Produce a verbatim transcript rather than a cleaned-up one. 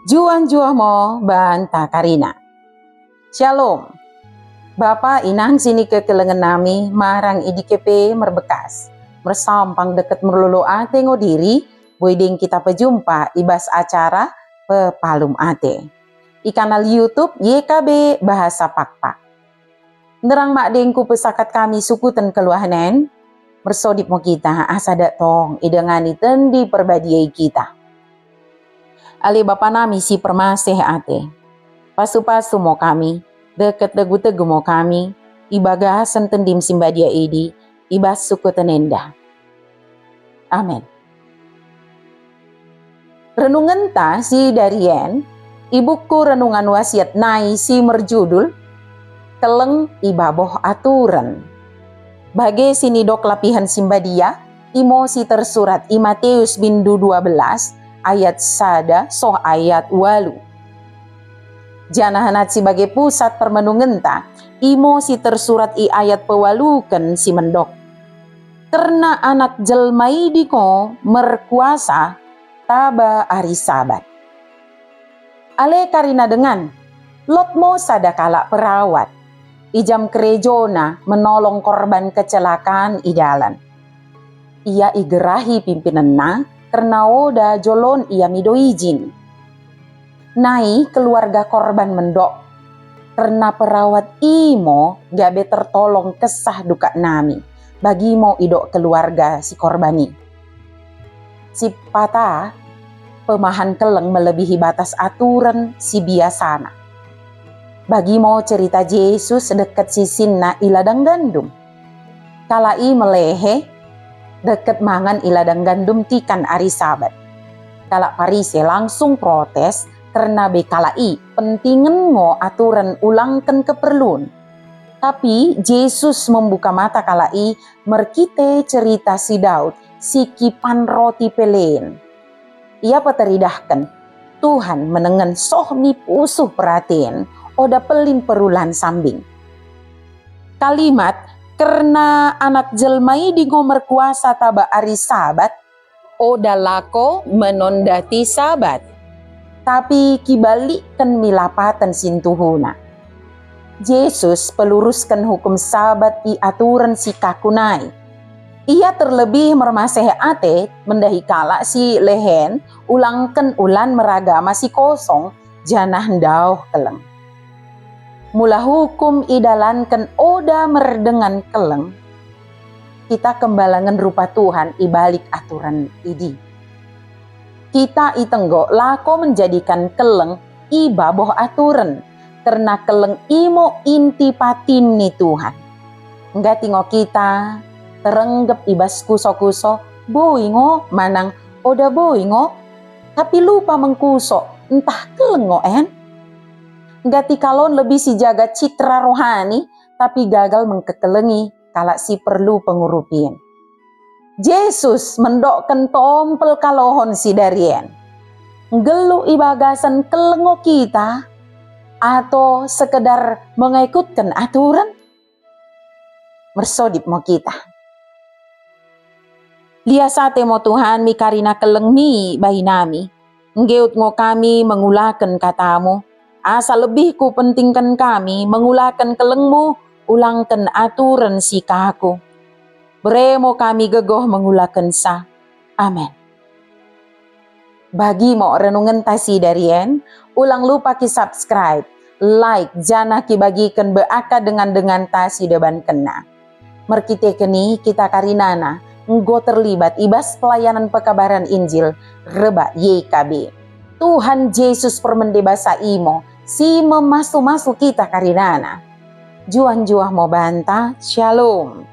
Juah-juah mo banta karina. Shalom. Bapa inang sini kekelengen nami marang i D K P Merbekas. Mersampang deket merlolo ate ngo diri, boi deng kita pejumpa i bas acara Pepalum Ate i kanal YouTube Y K B Bahasa Pakpak. Nderang mak deng kupesakat kami sukuten keluahen en, mersodip mo kita asa dak tong idengani Tendi Perbadia i kita. Ale Bapa nami si permaseh ate, pasu-pasu mo kami, deket tegu-tegu mo kami, i bagasen Tendim si mbadia idi, i bas sukuten enda. Amen. Renungenta si darien i buku Renungan Wasiat nai si merjudul Keleng i Baboh Aturen. Bage si nidok lapihen si mbadia, imo si tersurat i Matius bindu dua belas ayat sada soh ayat walu. Janah nat si bage pusat permenungenta, imo si tersurat i ayat pewaluken si mendok. Kerna Anak Jelma idi ngo merkuasa taba ari Sabat. Ale karina dengan, lot mo sada kalak perawat. I jam kerejona menolong korban kecelakaan i dalan. Ia igerahi pimpinenna kerna oda jolon ia mido ijin. Nai keluarga korban mendok, kerna perawat imo gabe tertolong kesah dukak nami, bagimo idok keluarga si korban i. Sipata, pemahan keleng melebihi batas aturen si biasana. Bagimo cerita Jesus deket sisinna i ladang gandum. Kalak i melehe, deket mangan i ladang gandum tikan ari Sabat. Kalak Parise langsung protes kerna be kalak i pentingen ngo aturen ulangken keperlun. Tapi Jesus membuka mata kalak i merkite cerita si Daud si kipan roti pelen. Ia peteridahken, Tuhan menengen soh mi pusuh peraten, oda pelin perulan sambing. Kalimat kerna Anak Jelma idi ngo merkuasa taba ari Sabat, oda lako menondati Sabat, tapi kibalikken mi lapaten si ntuhuna. Jesus pelurusken hukum Sabat i aturen si kaku nai. Ia terlebih mermaseh ate mendahi kalak si lehen ulangken ulan meragama si kosong janah ndauh keleng. Mula hukum idalanken oda merdengan keleng, kita kembalangen rupa Tuhan i balik aturen idi. Kita itenggo lako menjadikan keleng i baboh aturen, kerna keleng imo inti patin ni Tuhan. Nggati ngo kita terenggep i bas kuso-kuso, boi ngo manang oda boi ngo, tapi lupa mengkuso ntah keleng ngo en. Nggati kalon lebih sijaga citra rohani, tapi gagal mengkekelengi kalak si perlu pengurupin. Jesus mendokken tompel kalohon si darien. Nggeluh i bagasen keleng ngo kita, atau sekedar mengekutken aturen? Mersodip mo kita. Lias ate mo Tuhan mi karina kelengmi bahi nami. Nggeut ngo kami mengulaken katamu, asa lebih kupentingken kami mengulaken kelengmu, ulangken aturen si kaku. Bere mo kami gegoh mengulakensa. Amen. Bagimo renungenta si darien, ulang lupa ki subscribe, like, janah kibagiken be aka dengan-denganta si debankenna. Merkiteken i kita karinana enggo terlibat i bas pelayanan pekabaran Injil rebak Y K B. Tuhan Jesus permende basa imo si memasu-masu kita karinana. Juah-juah mo banta. Shalom.